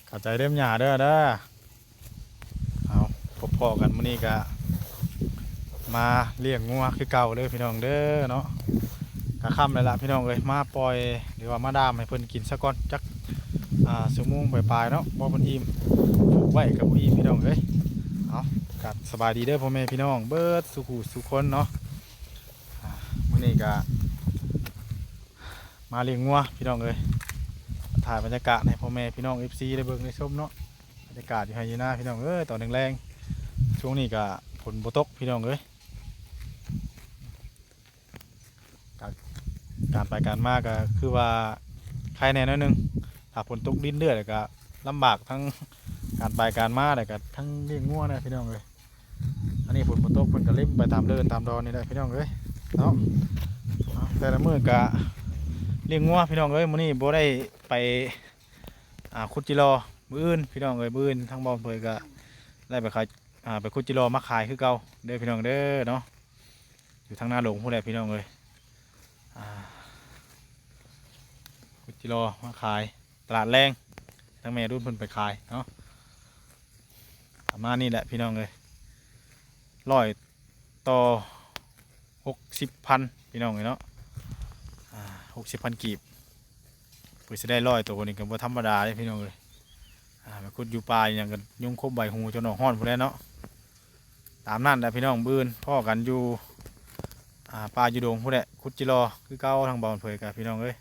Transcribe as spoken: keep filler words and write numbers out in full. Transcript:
ขอบใจเด้อหย่าเด้อเด้อ เอา พบพ้อกันมื้อนี้ก็มาเลี้ยงงัวคือเก่าเด้อพี่น้องเด้อเนาะ ก็ค่ำแล้วล่ะพี่น้องเอ้ย มาปล่อยหรือว่ามาดามให้เพิ่นกินซะก่อน จัก อ่า ชั่วโมงปลายๆเนาะ บ่เพิ่นอิ่ม ผูกไว้ก็บ่อิ่มพี่น้องเอ้ย เอา ก็สบายดีเด้อพ่อแม่พี่น้องเบิดสู่ผู้สู่คนเนาะ อ่า มื้อนี้ก็มาเลี้ยงงัวพี่น้องเอ้ย ถ่ายบรรยากาศให้พ่อแม่พี่น้อง เอฟซี ได้เบิ่งได้ชมเนาะ บรรยากาศอยู่ไฮ่อยู่นาพี่น้องเอ้ย ตอนแลงๆ ช่วงนี้ก็ฝนบ่ตกพี่น้องเอ้ย ก็การไปการมาก็คือว่าไคแหน่หน่อยหนึ่ง ถ้าฝนตกดินเดือดก็ลำบากทั้งการไปการมา แล้วก็ทั้งเลี้ยงงัวนะพี่น้องเอ้ย อันนี้ฝนบ่ตกเพิ่นก็เล็มไปตามเดินตามดอนนี่แหละพี่น้องเอ้ย เนาะ แต่ละมื้อก็เลี้ยงงัวพี่น้องเอ้ย มื้อนี้บ่ได้ไป อ่า ขุดจิรอ มื้ออื่นพี่น้องเอ้ย มื้ออื่นทางบ่าวเผยก็ได้ไปขาย อ่า ไปขุดจิรอมาขายคือเก่าเด้อพี่น้องเด้อเนาะ อยู่ทางนาหลวงพู้นแหละพี่น้องเอ้ย อ่า ขุดจิรอมาขายตลาดแลง ทั้งแม่รุ่นเพิ่นไปขายเนาะ ประมาณนี้แหละพี่น้องเอ้ย ร้อยต่อหกสิบพันพี่น้องเอ้ยเนาะ อ่า หกสิบพันกีบ เพื่อสิได้ร้อยตัวนี่ก็บ่ธรรมดาเด้พี่น้องเอ้ย อ่า ไปขุดอยู่ป่าหยังก็ยุงขบใบหูจนออกฮ้อนพู้นแหละเนาะ ตามนั้นแหละพี่น้อง มื้ออื่นพ้อกันอยู่ อ่า ป่าอยู่ดงพู้นแหละ ขุดจิรอคือเก่า ทางบ่าวเผยกับพี่น้องเอ้ย